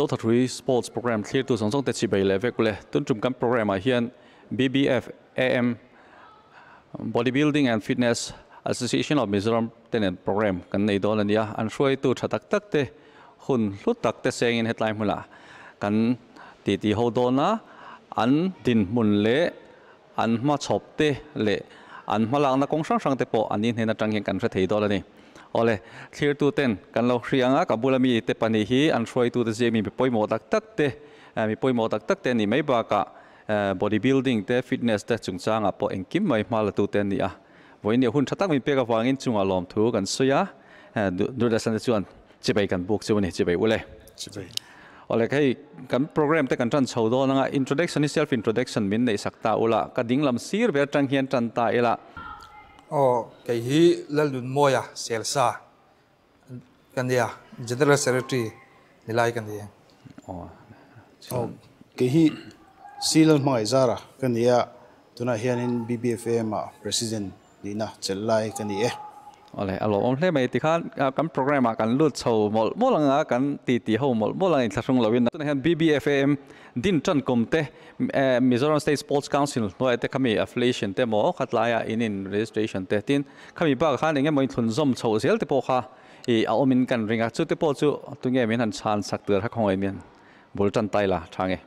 Zothahrui Sports Programme thlirtu zawng zawng te chibai leh vek ule. Tun tum kan programme ah hian BBF AM Bodybuilding and Fitness Association of Mizoram te nen programme kan nei dawn a nia. An hruaitu tha tak tak te hun hlu tak te sengin hetlai hmunah kan titi ho dawn a, an dinhmun leh an hmachhawp te leh an hmalakna kawng hrang hrang te pawh an ni hnen atang hian kan hre thei dawn a ni. Awle, thlirtu ten kan lo hria ang a, ka bula mi te pahnih hi an hruaitu te zia mi pawimawh tak tak te, mi pawimawh tak tak te a nih mai bakah body building te, fitness te chungchangah pawh engkim mai hma la tu te an ni a. Vawiin hun tha tak min pek avangin chungah lawmthu kan sawi a, Doordarshan te chuan Chibai kan buk chu a ni, chibai ule. Chibai. Awle hei kan program te kan tan chho dawn anga introduction hi self introduction min neih sak ta ula ka ding lam sir ber atang hian tan ta ila. Aw kei hi Lalnunmawia Selsa ka nia General Secretary ni lai ka ni. Aw Aw kei hi C Lalhmangaihzara ka nia tunah hianin BBFAM ah President Nihna chelh lai ka ni e. Awle, a lawmawm hle mai. Tikhan kan programme ah kan lut chho mawlh mawlh ang a, kan titi ho mawlh mawlh ang inthlahrung loin. Tunah hian BBFAM din tan kum te, Mizoram State Sports Council hnuaiah te khami affiliation te emaw khatlaiah in in registration te tin khami bakah khan eng emaw inthlunzawm chhoh zel te pawh kha ih a awmin kan ring a. Chute pawh chu tunge min han chhan sak tur kha khawngaih min bul tan tai la tha nge.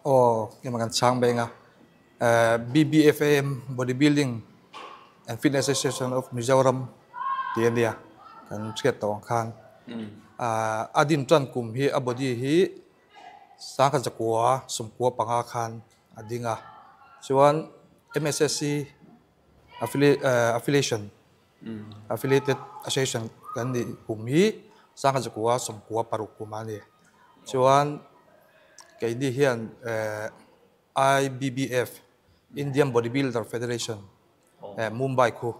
Aw, engemaw kan chhang beng a. BBFAM, Bodybuilding and Fitness Association of Mizoram tih a nia, kan hriat tawh ang khan. A din tan kum hi a body hi sangkhat zakua sawmkua panga khan a ding a. Chuan MSSC affiliation, affiliated association kan nih kum hi sangkhat zakua sawmkua paruk kum a ni. Chuan keini hian IBBF, Indian Bodybuilder Federation, Mumbai khu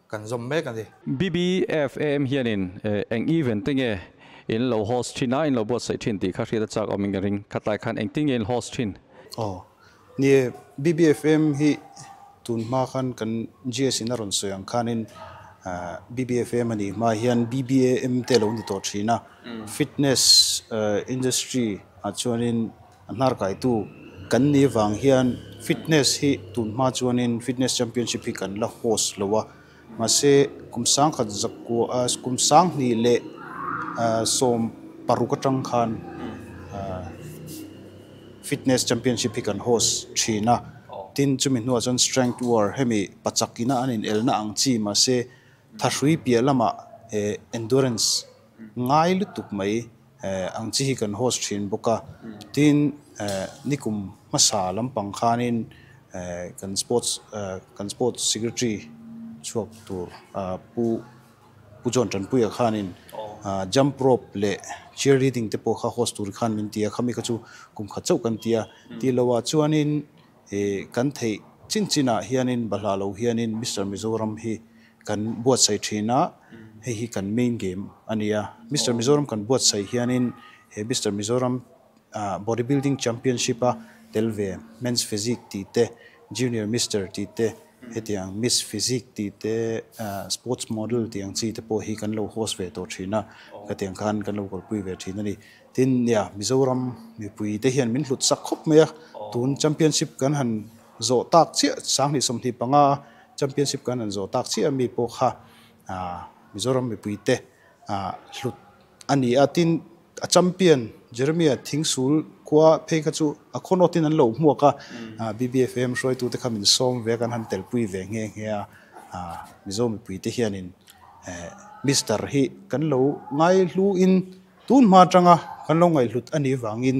kan zawm mek a ni. BBFAM hianin eng event te nge in lo host thin a, in lo buatsaih thin tih kha hriat a chak awm in ka ring. Khatlai khan engtin nge in host thin? Aw, ni e, BBFAM hi tun hma khan kan GS in a rawn sawi ang khanin BBFAM a nih hma hian BBAM te a lo ni tawh thin a, fitness industry ah chuanin A hnar kaitu kan nih vang hian fitness hi tun hma chuanin fitness championship hi kan la host lo a, mahse kum sangkhat zakua kum sanghnih leh sawm paruk atang khan fitness championship hi kan host thin a, tin chumi hnuah chuan strength war hemi pachak ina an inelna ang chi mahse thahrui piah lamah endurance ngai lutuk mai Ang chi hi kan host thin bawk a, tin nikum hmasa lampang khanin kan sports kan sports secretary chhuak tur Pu Pu John Tanpuia khanin jump rope leh cheerleading te pawh kha host tur khan min ti a, khami kha chu kum khat chauh kan ti a, tih loah chuanin kan theih chin chinah hianin bahlah lo hianin Mister Mizoram hi kan buatsaih thin a, hei hi kan main game a ni a. Mister Mizoram kan buatsaih hianin he Mister Mizoram Body Building Championship a tel ve Men's Physique tih te, Junior Mister tih te, hetiang Miss Physique tih te, Sports Model tih ang chi te pawh hi kan lo host ve tawh thin a, khatiang khan kan lo kalpui ve thin a ni. Tin, nia, Mizoram mipui te hian min hlut sak khawp mai a, tun Championship kan han zawh tak chiah 2025 Championship kan han zawh tak chiah ami pawh kha Mizoram mipuite hlut a ni a, tin a champion Jeremia Thingsul khua phei kha chu a khawnawtin an lo hmuak a, BBFM hruaitute kha min sawm ve a, kan han telpui ve nghe nghe a, Mizo mipuite hianin Mister hi kan lo ngaihluin tun hma atanga kan lo ngaihhlut a nih vangin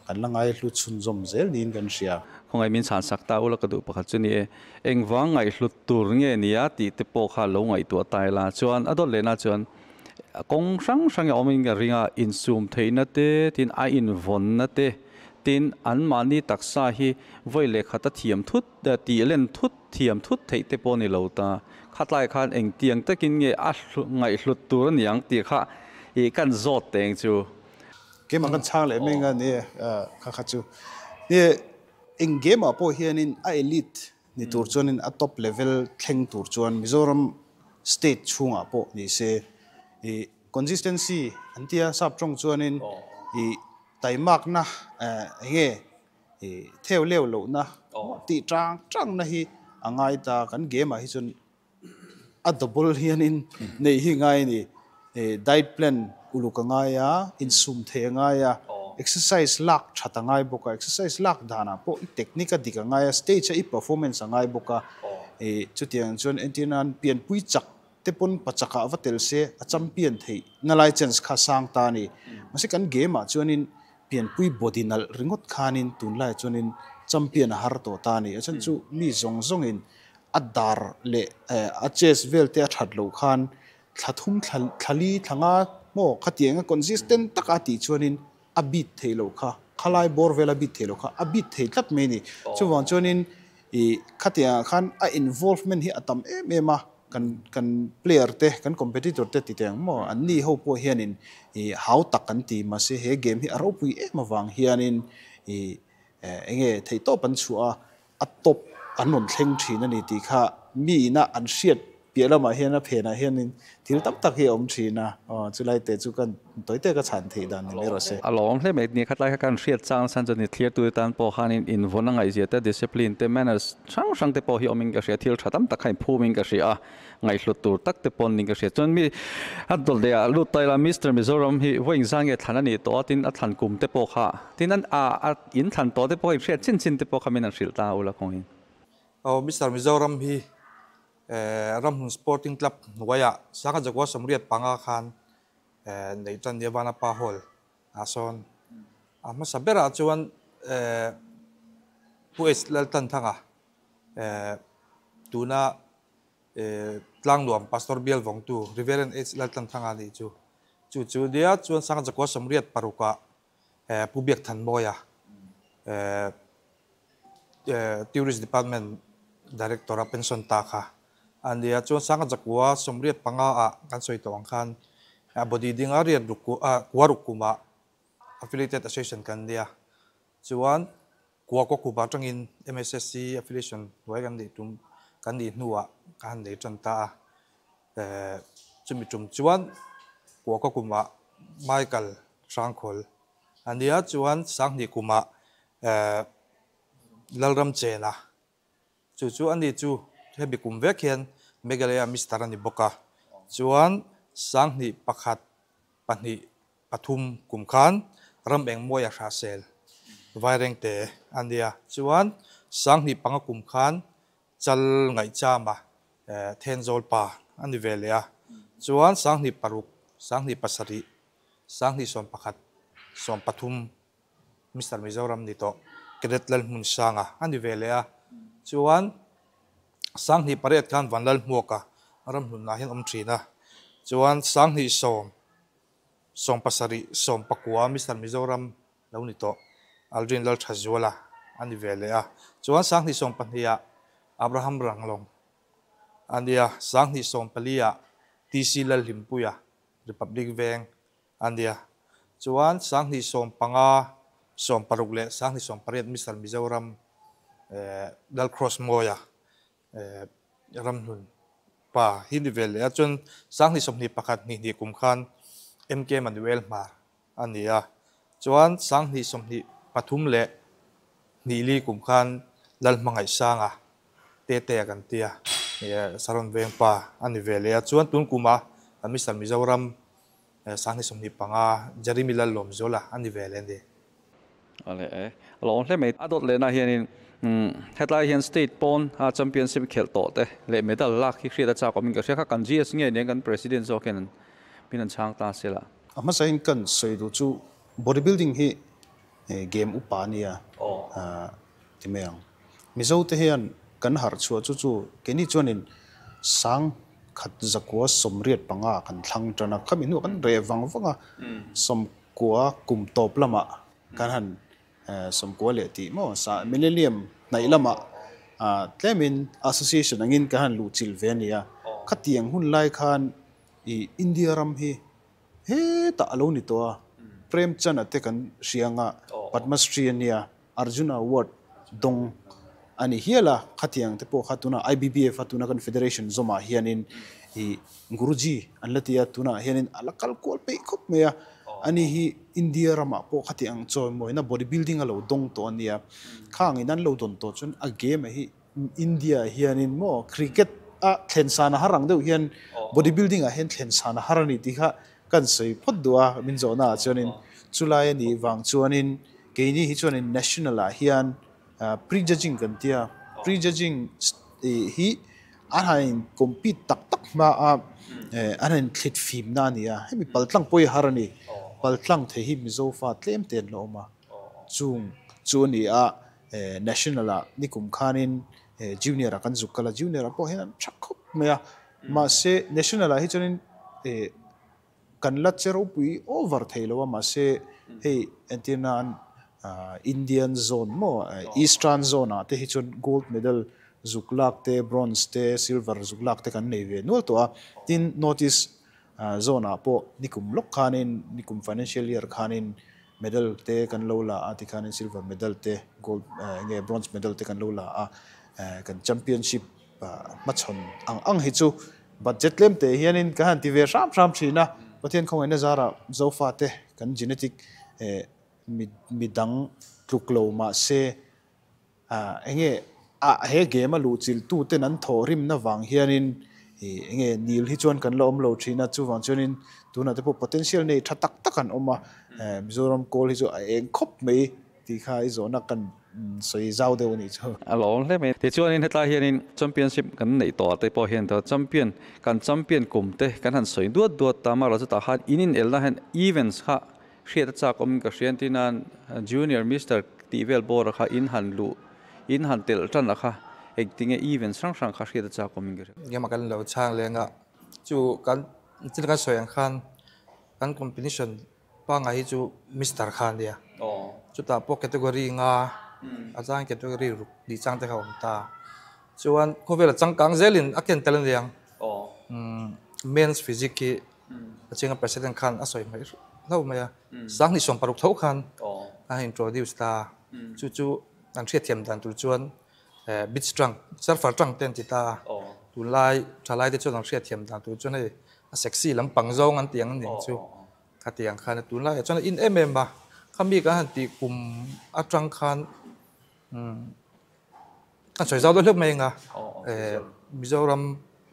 Kan la ngaihlu chhunzawm zel niin kan hria. Khawngaih min chhan sak ta ula ka duh pakhat chu ni e, engvang ngaihhlut tur nge nia tih te pawh kha lo ngaihtuah ta ila chuan a dawt lehna chuan kawng hrang hrang a awmin ka ring a, insum theihna te tin a invawnna te tin anmahni taksa hi vawi leh khat a thiam thut tih len thut thiam thut theih te pawh ni lo ta khatlai khan engtiang takin nge a ngaihhlut tur a niang tih kha ih kan zawt teng chu. Keimah kan chhang leh meng a ni kha kha chu. Ni eng game ah pawh hianin a elite ni tur chuanin a top level thleng tur chuan Mizoram state chhungah pawh ni se i consistency an tia sap tawng chuanin I taimakna enge i theu leu lohna tih tang tang na hi a ngai ta. Kan game ah hi chuan a double hianin neih hi ngai a ni. Diet plan uluk a ngai a, insum thei a ngai a, exercise lak that a ngai bawk a, exercise lak danah pawh i technique a dik a ngai a, stage a i performance a ngai bawk a. Chutiang chuan entir nan pianpui chak te pawn pachakah va tel se a champion theih na lai chance kha sang ta a ni. Mahse kan game ah chuanin pianpui body nalh ringawt khanin tunlaiah chuanin champion a har tawh ta a ni. A chhan chu mi zawng zawngin a dar leh a chest vel te a that loh khan thla thum thla thla li thla nga maw khatiang a consistent taka a tih chuanin a beat theih loh kha, khalai bawr vel a beat theih loh kha a beat thei tlat mai a ni. Chuvang chuanin ih khatiangah khan a involvement hi a tam em em a, kan kan player te kan competitor te ti teh ang maw an ni ho pawh hianin ih hau tak an ti mahse he game hi a ropui em avang hianin ih eng nge theihtawp an chhuah a, a top an rawn thleng thin a ni tih kha mi ina an hriat piah lamah hian a phenah hianin thil tam tak hi a awm thin a, aw chulai te chu kan tawi te ka chhan theih dan ni mai rawh se. A lawm hle mai, ni khat lai kha kan hriat chang san chuan ni thlir tan pawh khanin invawn a ngaihzia te, discipline te, manners hrang hrang te pawh hi awmin ka hria, thil tha tam tak kha inphumin ka hria a, ngaihhlut tur tak te pawh niin ka hria. Chuan mi a dawt leh ah lut ta ila Mister Mizoram hi vawiin zan nge thlan a nih tawh a, tin a thlan kum te pawh kha tin an a a in thlan tawh te pawh kha inhriat chin chin te pawh kha min an hrilh ta a ula kawngin. Aw Mister Mizoram hi Ramhmun Sporting Club hnuaiah Sangha Jaguar 85 khan neih tan nia Vanapa Hall ah sawn a hmasa berah chuan Pu H Laltanthanga tuna Tlangnuam Pastor Bial Vawngtu Reverend H Laltlanthanga nih chu. Chu chu nia chuan Sangha Zakua 86 ah Pu Biak Thanmawia Tourist Department Director a pension ta kha a nia. Chuan Sangha Zakua 85 ah kan sawi tawh ang khan a body dinga riat ruk kua ruk kumah Affiliated Association kan nia. Chuan Kua kaw khup atangin MSSC affiliation hnuai kan neih tum kan nih hnuah ka han nei tan ta a. Chumi tum chuan kua kaw kumah Michael Hrangkhawl a nia, chuan 2000 kumah Lalram Chena chu chu a ni chu hemi kum vek hian Meghalaya Mister a ni bawk a. Chuan 2001 2 3 kum khan ram eng mawi a hra sel Vaireng te a nia. Chuan 2005 kum khan chal ngaih chama Thenzawl pa a ni ve leh a. Chuan 2006, 2007, 2011, 13 Mister Mizoram ni tawh Cadet Lalhmunsanga a ni ve leh a. Chuan 2008 khan Vanlalhmuaka ramhlunah hian awm thin a. Chuan 2010 70 19 Mister Mizoram lo ni tawh Aldrin Lalthazuala a ni ve leh a. Chuan 2020 ah Abraham Ranglong a nia, 2014 ah TC Lalhlimpuia Republic Veng a nia. Chuan 2015, 16 leh 2018 Mister Mizoram Lalcross Mawia Ramhlun pa hi ni ve leh a, chuan 2021 hnih hnih kum khan MK Manuel Hmar a ni a, chuan 2023 leh hnih li kum khan Lalhmangaihsanga Tetea kan tia Saron Veng pa a ni ve leh a, chuan tun kuma Mister Mizoram 2025 Jeremy Lallawmzuala a ni ve leh a ni. Ale e, a lawm hle mai. A dawt lehna hianin hetlai hian state pawn a championship khelh tawh te leh medal lak hi hriat a chak awmin ka hria kha kan GS nge nen kan president zawk hian an min an chhang ta se la. A hmasain kan sawi duh chu bodybuilding hi game upa a nia ti mai ang. Mizo te hian kan harh chhuah chu chu keini chuanin 1985 kan thlang tan a, khami hnuah kan reh vang vang a, 90 kum tawp lamah kan han 90 leh tih maw sa millennium hnaih lamah tlemin association angin kan han luh chilh ve a ni a. Khatiang hun lai khan ih India ram hi hetah a lo ni tawh a, Prem Chand-a te kan hria anga Padma Shri a nia, Arjuna Award dawng a ni hial a, khatiang te pawh kha tuna IBBF a tuna kan federation zawmah hianin ih Guruji an la ti a, tunah hianin a la kal kual peih khawp mai a. Ani hi India ramah pawh khati ang chawimawina bodybuilding a lo dawng tawh a nia. Khang in an lo dawn tawh chuan a game ah hi India ah hianin maw cricket a thlen san a har ang deuh hian bodybuilding ah hian thlen san a har a ni tih kha kan sawi phawt duh a min zawhna ah chuanin chulai a nih vang chuanin keini hi chuanin national ah hian pre-judging kan tia pre-judging hi an han in compete tak tak hma a an han thlit fim na a ni a hemi paltlang pawh hi a har a ni paltlang thei hi Mizo fa tlem te an la awm a chung chu a ni a national ah nikum khanin junior ah kan zuk kal a junior ah pawh hian an tha khawp mai a mahse national ah hi chuanin Kan la che ropui over thei lo a, mahse hei entir nan Indian zone maw Eastern zone ah te hi chuan gold medal zuk lak te, bronze te, silver zuk lak te kan nei ve nual tawh a. Tin, North East zone ah pawh nikum lawk khanin, nikum financial year khanin medal te kan lo la a, tikhanin silver medal te, gold nge bronze medal te kan lo la a, kan championship hmachhawn ang ang hi chu budget tlem teh hianin ka han ti ve hram hram thin a, Pathian khawngaihna zarah Zofate kan genetic midang tluk lo mahse enge a he game a luhchilh tuten an thawhrimna vang hianin enge nil hi chuan kan la awm lo thin a, chuvang chuanin tunah te pawh potential nei tha tak tak an awm a, Mizoram kawl hi chu a eng khawp mai. Tih kha i zawhna kan sawi zau deuh a nih chu. A lawm hle mai. Tichuanin hetlai hianin championship kan neih tawh ah te pawh hian champion kan champion kum te kan han sawi duat duat ta amaherawh chutah khan in inelna hian events kha hriat a chak awmin ka hria entir nan junior mister tih vel bawr ah kha in han luh in han telh tan ah kha engtinge events hrang hrang kha hriat a chak awmin ka hria. Engemaw kan lo chhang leng a chu kan thil kan sawi ang khan kan competition Pangngai hi chu Mister kha a nia. Chutah pawh category nga a chang category ruk tih chang te kha a awm ta. Chuan khawvela changkang zelin a ken tel a niang. Men's physique hi a chinga president khan a sawi mai hlauh mai a. Sanghnih 60 tho khan a introduce ta. Chu chu an hriatthiam dan tur chuan beach tang surfer tang te an ti ta a. Tunlai thalai te chuan an hriatthiam dan tur chuan hei a sexy lampang zawng an ti ang aniang chu. Khatiang khan a tunlaiah chuan a in em em a, khami kan han tih kum atang khan kan sawi zau deuh hleuh mai ang a, Mizoram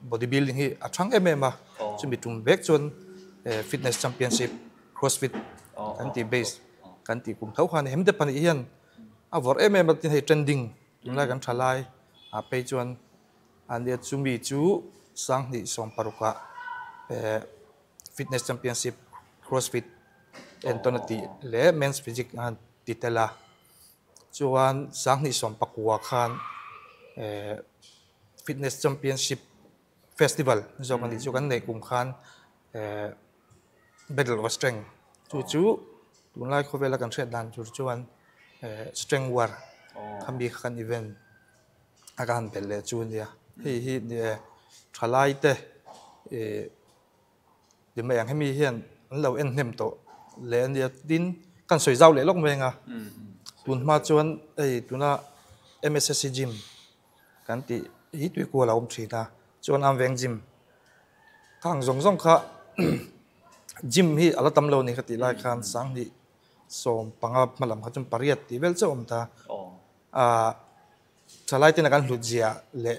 body building hi a thang em em a, chumi tum vek chuan fitness championship crossfit kan tih base kan tih kum tho khan hem te pahnih hian a vawrh em em a tin hei trending tunlai kan tha lai ah phei chuan ania chumi chu sanghnih 16 ah Fitness Championship Crossfit entawn a tih leh Men's Physique a han ti tel a, chuan 2019 khan Fitness Championship Festival zawk a nih chu kan neih kum khan Battle of Strength chu chu tunlai khawvela kan hriat dan tur chuan Strength War khami kha kan event a ka han belh leh chu a nia. Hei hi thalaite ih Ti mai ang hemi hian an lo en hnem tawh leh a nia tin kan sawi zau leh lawk mai ang a tun hma chuan hei tuna M_S_S_C gym kan tih hi tui kual a awm thin a chuan am veng gym khang zawng zawng kha gym hi a la tam lo a ni ka tih lai khan 2015 hma lam kha chuan pariat tih vel chiah a awm ta ah. Thalai tena kan hlut zia leh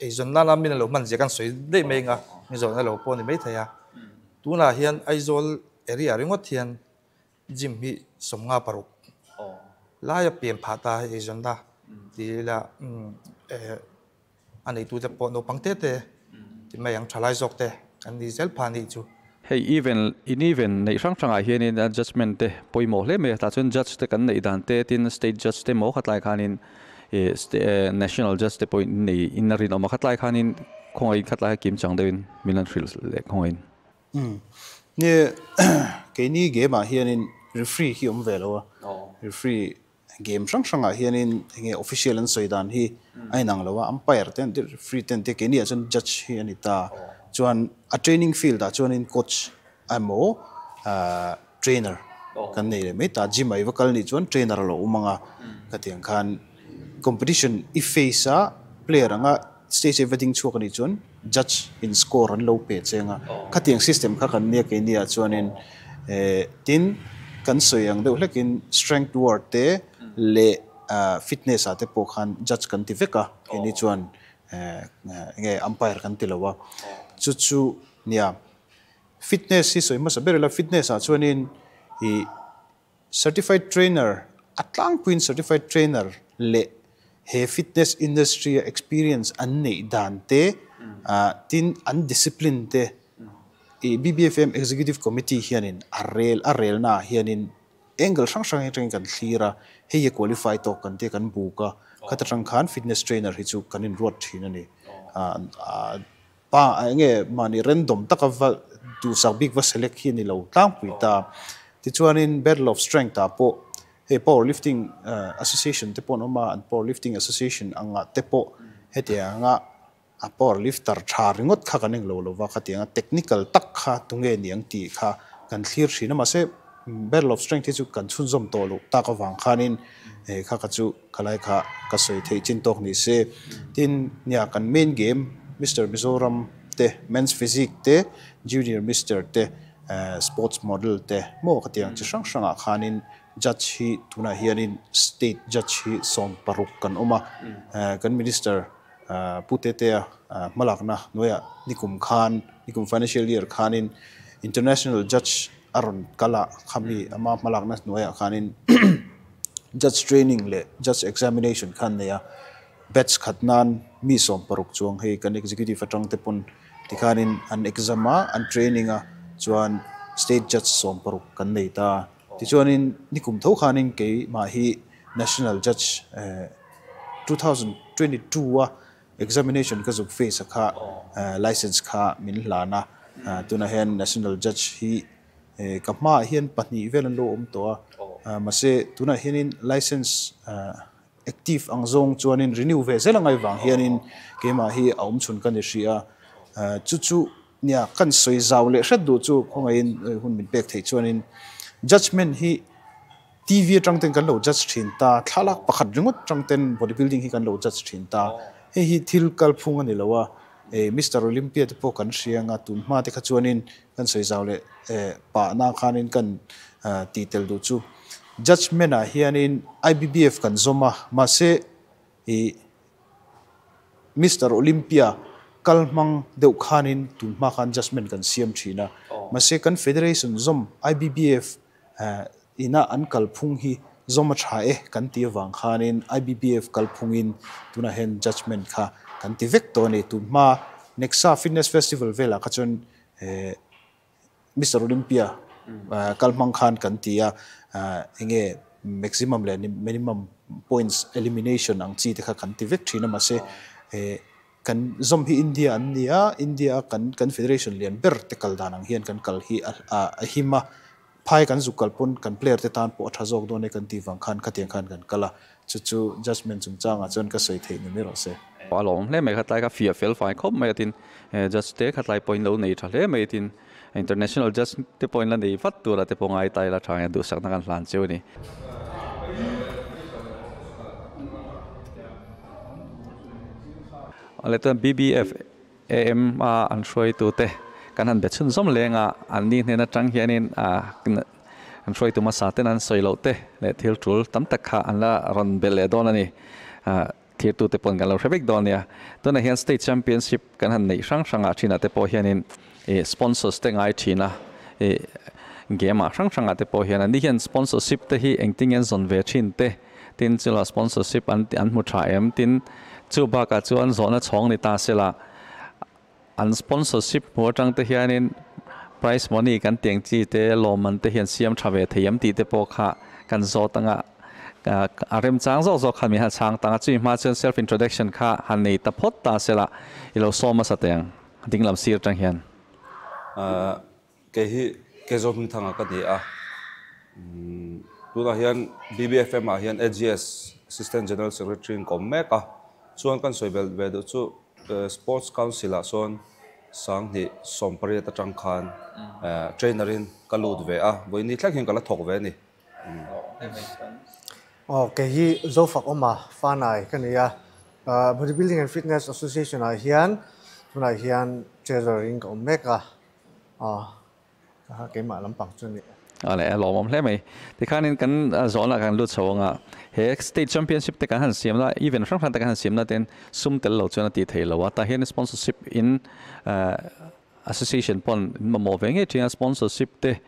eizawn nana min a lo hman zia kan sawi daih mai anga min zawhna lo pawh a ni maithei a. Tunah hian Aizawl area ringawt hian gym hi 56 laia pian phah ta hei eizawnna ti ila a neitute pawh naupang te te ti mai ang thalai zawk te kan ni zel phah a nih chu. Hei even in even neih hrang hrangah hianin judgement te pawimawh hle mai a, tah chuan judge te kan neih dan te tin state judge te maw khatlai khanin ih national judge te pawh in nei in a rinawm a, khatlai khanin khawngaihin khatlai kha kim chang deuhin min han hrilh leh khawngaihin. Umm ni keini game ah hianin referee hi awm ve lo a, referee Game hrang hrangah hianin enge official an sawi dan hi a inang lo a, umpire te an ti, referee te an ti a, keini ah chuan judge hi a ni ta. Chuan a training field ah chuanin coach emaw trainer kan nei leh mai ta, gym ah i va kal nih chuan trainer a lo awm ang a, khatiang khan competition i face a player anga stage a i va ding chhuak a nih chuan judge in score an lo pe che ang a, khatiang system kha kan nia keini ah chuanin. Tin kan sawi ang deuh hlekin strength war te leh fitness ah te pawh khan judge kan ti vek a, keini chuan enge umpire kan ti lo a. Chu chu nia fitness hi sawi hmasa ber ila fitness ah chuanin ih Certified trainer, a tlangpuiin certified trainer leh he fitness industry a experience an neih dan te, tin an discipline te ih BBFM Executive Committee hianin a rel a relna ah hianin angle hrang hrang atangin kan thlir a, hei hi qualify tawk kan tia kan buk a, khata tang khan fitness trainer hi chu kan inruat thin a ni. Pa enge mahni random taka va duhsak bik va select hi a ni lo tlangpui ta. Tichuanin Battle of Strength ah pawh hei Power Lifting Association te pawh an awm a, an Power Lifting Association angah te pawh hetianga a power lifter tha ringawt kha kan englo lova khatianga technical tak kha tunge niang tih kha kan thlir thin a. Mahse Battle of Strength hi chu kan chhunzawm tawh loh tak avang khanin kha kha chu Khalai kha ka sawi theih chin tawk ni se. Tin, nia kan main game Mister Mizoram te, Men's Physique te, Junior Mister te, Sports Model te maw khatiang chi hrang hrangah khanin judge hi tunah hianin state judge hi 16 kan awm a. Kan Minister Pu Tetea hmalakna hnuaiah nikum khan, nikum financial year khanin international judge a rawn kal a, khami ama hmalakna hnuaiah khanin Judge training leh judge examination kha an nei a, batch khat nan mi 16 chuang hei kan executive atang te pawn tikhanin an exam a, an training a, chuan state judge 16 kan nei ta. Tichuanin nikum tho khanin keimah hi national judge 2022 a examination ka zuk face a kha license kha min hlan a, tunah hian national judge hi Ka hmaah hian pahnih vel an lo awm tawh a, mahse tunah hianin license active ang zawng chuanin renew ve zel angai vang hianin keimah hi a awm chhun ka ni hrih a, chu chu nia kan sawi zau leh hret duh chu khawngaihin hun min pek theih chuanin judgement hi TV atang ten kan lo judge thin ta, thlalak pakhat ringawt atang ten body building hi kan lo judge thin ta, hei hi thil kalphung a ni lo a, Mister Olympia te pawh kan hria anga tun hma te kha chuanin Kan sawi zau leh pahna khanin kan tih tel duh chu judgement ah hianin IBBF kan zawm a, mahse ih Mister Olympia kal hmang deuh khanin tun hma khan judgement kan siam thin a, mahse kan federation zawm IBBF ina an kalphung hi zawm a tha e kan tih avang khanin IBBF kalphungin tunah hian judgement kha kan ti vek tawh a ni. Tun hma Nexa Fitness Festival velah kha chuan Mister Olympia kal hmang khan kan ti a, enge maximum leh minimum points elimination ang chi te kha kan ti vek thin a, mahse kan zawm hi India an ni a, India a kan kan federation lian ber te kal dan ang hian kan kal hi a him a, phai kan zuk kal pawn kan player te tan pawh a tha zawk dawn e kan tih vang khan khatiang khan kan kal a, chu chu judgement chungchangah chuan ka sawi theih ni mai rawh se. A lawm hle mai khatlai kha fiah fel fai khawp mai a tin judge te khatlai pawhin lo nei tha hle mai a tin international judge te pawhin la nei vat tur a te pawh ngai ta ila tha nge duhsakna kan hlan cheu a ni. Awle chuan BBF AM a an hruaitute kan han be chhunzawm leng a, an ni hnen atang hianin an hruaitu hmasa ten an sawi loh te leh thil tul tam tak kha an la rawn belh leh dawn a ni. Thirtute pawn kan lo hre vek dawn nia. Tunah hian State Championship kan han neih hrang hrangah thinah te pawh hianin sponsors te ngai thin a, game ah hrang hrangah te pawh hian an ni hian sponsorship te hi engtin nge an zawn ve thin te tin chula sponsorship an an hmu tha em tin chu bakah chuan zawhna chhawng ni ta sela an sponsorship hmu atang te hianin prize money kan tiang chi te lawmman te hian siam tha ve thei em tih te pawh kha kan zawt anga a remchang zawk zawk khan min han chhang tang a chumi hma chuan self introduction kha han nei ta phawt ta sela i lo sawm hmasa teh ang dinglam sir atang hian. Kei hi Kezo Hmingthanga ka ni a, tunah hian BBFM ah hian AGS Assistant General Secretary in ka awm mek a, chuan kan sawi belh ve duh chu Sports Council ah sawn 2018 atang khan trainer in ka lut ve a, vawiin ni thleng hian ka la thawk ve a ni. Aw kei hi Zofak awma Fanai ka ni a, Bodybuilding and Fitness Association ah hian tunah hian treasurer in ka awm mek a. Aw, ka keimah lampang chu a ni. Ale a lawmawm hle mai. Tikhanin kan zawnah kan lut chho anga he state championship te kan han siam na event hrang hrang te kan han siam na ten sum tel lo chuan a tih theih lo a. Tah hian sponsorship in association pawn in mamawh ve ngei thin a, sponsorship te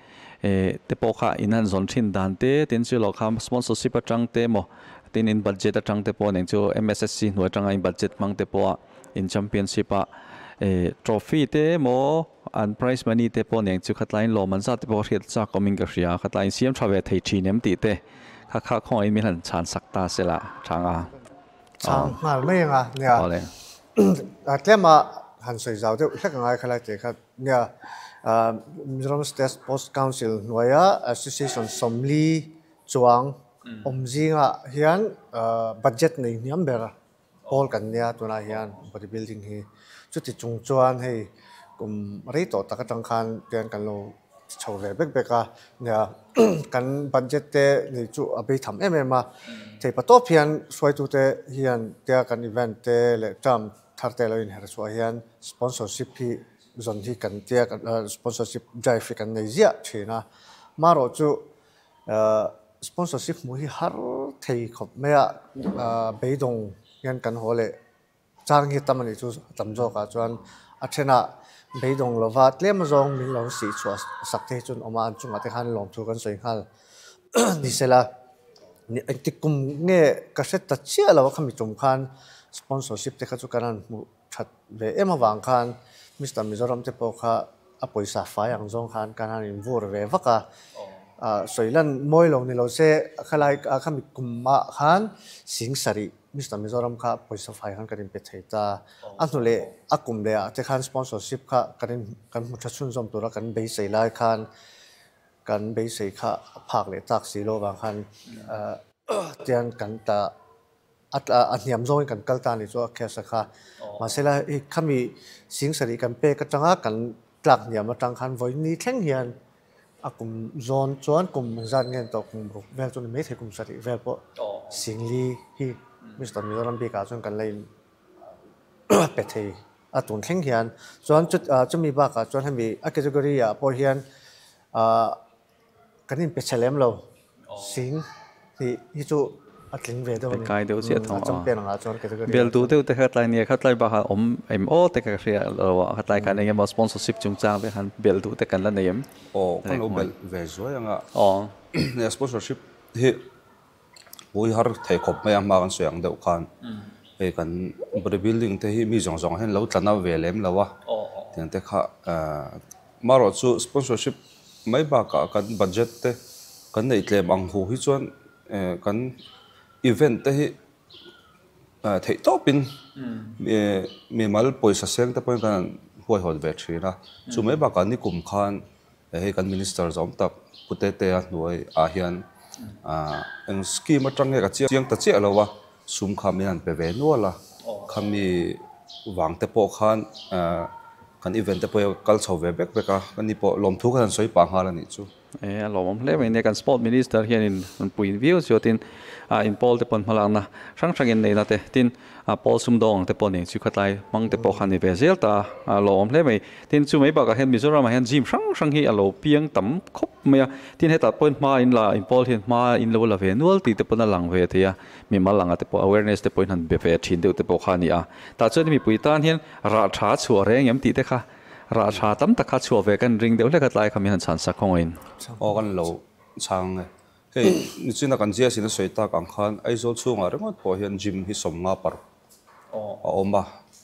te pawh kha in han zawn thin dan te tin chu lo kha sponsorship atang te emaw tin in budget atang te pawh nen chu MSSC hnuai atanga in budget hmang te pawha in championship a trophy te emaw An prize money te pawh nen chu khatlaiin lawm an zat te pawh hriat chak awmin ka hria, khatlaiin siam tha ve thei thin em tih te kha kha khawngaih min han chhan sak ta se la chhang a. Chhang nghal mai anga nia. Awle. A tlema han sawi zau deuh hlek angai khalai tih kha nia Mizoram State Sports Council hnuaia Association 40 chuang awm zingah hian budget nei hniam ber Pawl kan nia tunah hian body building hi chuti chung chuan hei kum rei tawh tak atang khan tian kan lo ti chho ve bek bek a nia kan budget te nei chu a bei tham em em a thei pa tawp hian hruaitu te hian tia kan event te leh term thar te lo inher chhuah hian sponsorship hi zawn hi kan tia sponsorship drive hi kan nei ziah thin a marawh chu Sponsorship hmuh hi har thei khawp mai a, beidawng hian kan haw leh chang hi tam a nih chu a tam zawkah chuan a thenah beidawng lova tlem azawng min lo sih chhuah sak te hi chuan awm a, an chungah te khan lawmthu kan sawi nghal ni sela. Engtik kum nge ka hre ta chiah lo a khami tum khan sponsorship te kha chu kan han hmuh that ve em avang khan Mister Mizoram te pawh kha a pawisa fai ang zawng khan kan han invur ve vak a, sawi lan mawi lo ni lo se khalai khami kumah khan sing sarih Mister Mizoram kha pawisa fai khan kan inpe thei ta. A hnu leh a kum leh ah te khan sponsorship kha kan in kan hmu tha chhunzawm tura kan beisei lai khan kan beisei kha a phak leh tak si lo avang khan tiang kan ta A hniam zawngin kan kal ta a nih chu a case a kha. Mahsela hei khami sing sarih kan pek atanga kan tlak hniam atang khan vawiin thleng hian a kum zawn chuan kum zat nge tawh kum ruk vel chu ni maithei kum sarih vel pawh singli hi Mister Mizoram bikah chuan kan la in pe thei a tun thleng hian. Chuan chumi bakah chuan hemi a category ah pawh hian Kan inpe chhe lem lo. Sing hi hi chu a tling ve deuh a ni. Kai deuh chiah thawng a. Champion angah chuan category. Bel duh deuh te kha tlai nia kha tlai bakah awm em aw te ka hria lo a kha tlai khan eng emaw sponsorship chungchang te khan bel duh te kan la nei em? Aw kan lo bel ve zuai anga. Aw. Nia sponsorship hi pui har thei khawp mai a hma kan sawi ang deuh khan hei kan body building te hi mi zawng zawng hian lo tla na ve lem lo a tiang te kha marawh chu sponsorship Mai bakah kan budget te kan neih tlem ang hu hi chuan kan event te hi theih tawpin mimal pawisa seng te pawhin kan han huaihawt ve thin a. Chu mai bakah nikum khan hei kan minister zawm tak Pu Tetea hnuai ah hian eng scheme atang nge ka chiang ta chiah lo a, sum kha min han pe ve nual a, khami vang te pawh khan Kan event te pawh hi kal chho ve vek vek a, ka ni pawh lawmthu khan an sawi pah nghal a nih chu. E, a lawmawm hle mai nia, kan Sport Minister hianin an pui viau chu tin a in pawl te pawh hmalakna hrang hrangin neihna te tin a pawl sumdawng ang te pawh nei chu khatlai hmang te pawh kha ni ve zel ta a, a lawmawm hle mai. Tin chu mai bakah hian Mizoramah hian gym hrang hrang hi a lo piang tam khawp mai a, tin hetah pawhin hma in la in pawl hian hma in lo la ve nual tih te pawn a lang ve thei a, mimal anga te pawh awareness te pawhin han be ve thin deuh te pawh kha a ni a. Tah chuan mipui tan hian rah tha chhuah reng em tih te kha rah tha tam tak kha chhuah ve kan ring deuh hlek a tlai kha min han chhan sak khawngaiin. Aw kan lo chhang e. Hei nichina kan zia sin a sawi tak ang khan Aizawl chhungah ringawt pawh hian gym hi 50 par a awm a,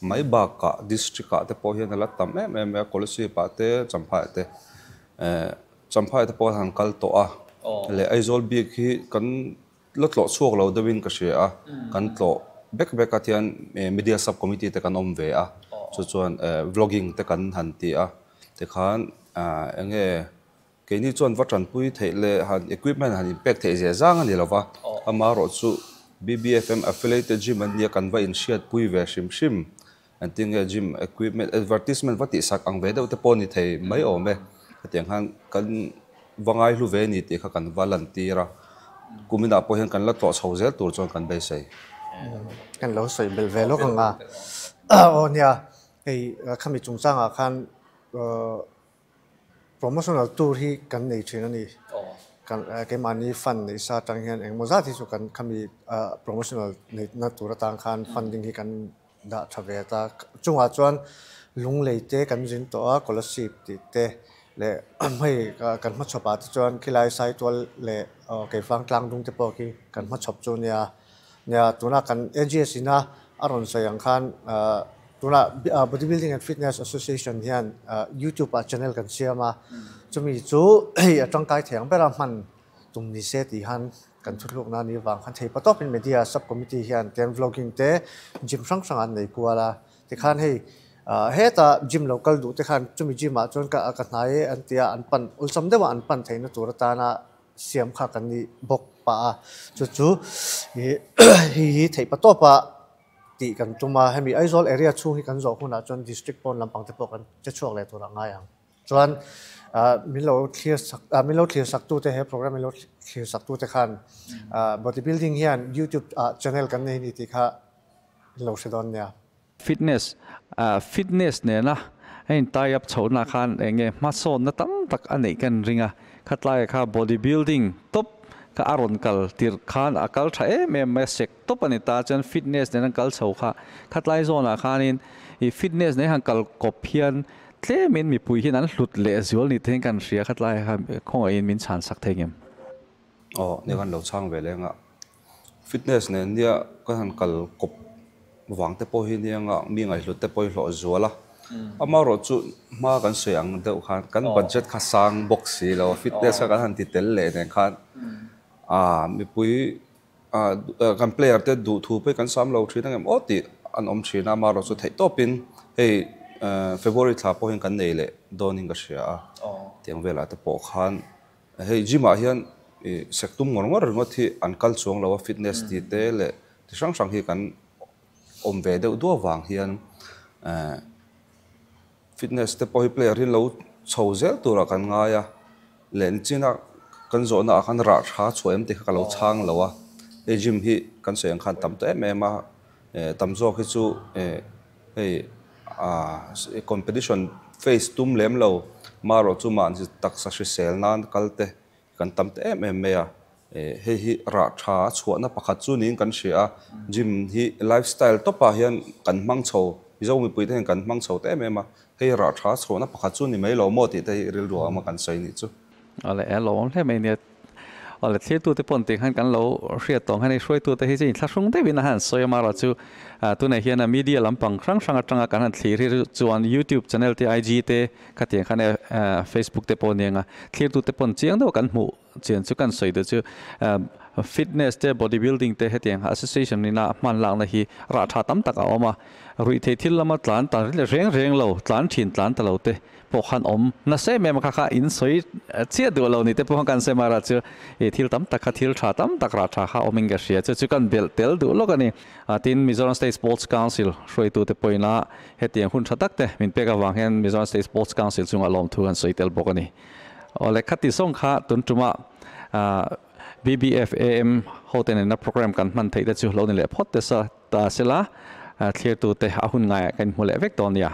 mai bakah district ah te pawh hian a la tam em em mai a, Kolasib ah te Champhai ah te Champhai te pawh han kal tawh a leh Aizawl bik hi kan La tlawh chhuak lo deuhin ka hria a, kan tlawh bek bek a tian media sub committee te kan awm ve a, chu chuan vlogging te kan han ti a, tikhan eng nge keini chuan va tanpui theih leh han equipment han inpek theih zia zang a ni lo va, amaherawhchu BBFM affiliated gym an nia kan va inhriatpui ve hrim hrim, engtin nge gym equipment advertisement va tihsak ang ve deuh te pawh ni thei mai awm e, hetiang khan kan va ngaihlu ve ni tih kha kan va lantir a, kuminah pawh hian kan la tlawh chho zel tur chuan kan beisei. Kan lo sawi belh ve lawk ang a, aw nia hei khami chungchangah khan promotional tour hi kan nei thin a ni. Kan keimahni fund neih sa atang hian engemaw zat hi chu kan khami promotional neihna tur atang khan funding hi kan dah tha ve ta. Chungah chuan lunglei te kan zin tawh a, scholarship tih te leh hei kan hmachhawp ah te chuan khilai Saitual leh Keifang tlangdung te pawh khi kan hmachhawp chu nia. Nia tuna kan AGS ina a rawn sawi ang khan tuna Bodybuilding and Fitness Association hian YouTube ah channel kan siam a, chumi chu hei a tangkai thei ang bera hman tum ni se tih khan kan thuthlukna a nih vang khan thei patawpin Media Sub Committee hian tian vlogging te gym hrang hrang an nei kual a, tikhan hei heta gym lo kal duh te khan chumi gym ah chuan ka hnai e an tia an pan awlsam deuha an pan theihna tur atana siam kha kan nih bawk pah a, chu chu ih hei hi theih pa tawpa tih kan tum a, hemi Aizawl area chhung hi kan zawh hunah chuan district pawn lampang te pawh kan che chhuak leh tur a ngai ang. Chuan ah min lo thlir sak ah min lo thlir sak tu te he program min lo thlir sak tu te khan ah body building hian youtube ah channel kan nei a ni tih kha in lo hre dawn nia. Fitness, Fitness nena a in tie up chhohna khan eng nge hmasawnna tam tak a neih kan ring a, khatlaiah kha body building tawp kha a rawn kal tirh khan a kal tha em em mai a, sek tawp a ni ta chuan fitness nen an kal chho kha khatlai zawnah khanin ih fitness nen han kal kawp hian tlemin mipui hian an hlut leh zual ni te hian kan hria khatlaiah khan khawngaihin min chhan sak thei ngem. Aw, nia khan lo chhang ve leng a. Fitness nen nia ka han kal kawp vang te pawh hi nia nga mi ngaihhlut te pawh hi hlawh zual a. Amaherawh chu hma kan sawi ang deuh khan kan budget kha sang bawk si lo a, fitness kha kan han ti tel leh nen khan ah mipui ah kan player te duh thu pawh hi kan sam lo thin ang em aw tih an awm thin a, amaherawh chu theih tawpin hei February thla pawh hian kan nei leh dawnin ka hria a, tiang velah te pawh khan Hei gym ah hian ih sek tum ngawr ngawr ringawt hi an kal chuang lo a, fitness tih te leh ti hrang hrang hi kan awm ve deuh duah vang hian eh fitness te pawh hi player hi lo chho zel turah kan ngai a, leh nichina kan zawhna ah khan rah tha chhuah em tih kha ka lo chhang lo a, hei gym hi kan sawi ang khan tam ta em em a, eh tam zawk hi chu eh hei ah competition face tum lem lo marawh chu mahni taksa hrisel nan kal te kan tam ta em em mai a, eh hei hi rah tha a chhuahna pakhat chu niin kan hria a, gym hi lifestyle tawpah hian kan hmang chho Mizo mipui te hian kan hmang chho ta em em a, hei rah tha a chhuahna pakhat chu ni mai lo maw tih te hi rilru ah awm a kan sawi nih chu. Awle e lawm hle mai nia. Awle thlirtute pawh tih khan kan lo hriat tawh ang hian hei hruaitute hi chu inthlahrung deuhin a han sawi a, amaherawh chu tunah hian a media lampang hrang hrang atanga kan han thlir hi chuan youtube channel te IG te khatiang khan facebook te pawh ania ang a, thlirtute pawh chiang deuh kan hmuh chian chu kan sawi duh chu fitness te body building te hetiang association ina hman lakna hi rah tha tam tak a awm a, ruihtheih thil lama tlan ta reng reng lo tlan thin tlan ta lo te pawh khan awm nasa em em a kha kha in sawi chiah duh lo ni te pawh kan sawi mara chu ih thil tam tak kha thil tha tam tak rah tha kha awm in ka hria chu chu kan belh tel duh lawk a ni a tin Mizoram State Sports Council hruaitu te pawhin a hetiang hun tha tak te min pek avang hian Mizoram State Sports Council chungah lawmthu kan sawi tel bawk a ni awle khati zawng kha tun tuma BBFAM ho te nena program kan hman theih te chu lo ni leh phawt te sa ta sela thlirtu te a hun ngaiah kan inhmu leh vek dawn nia.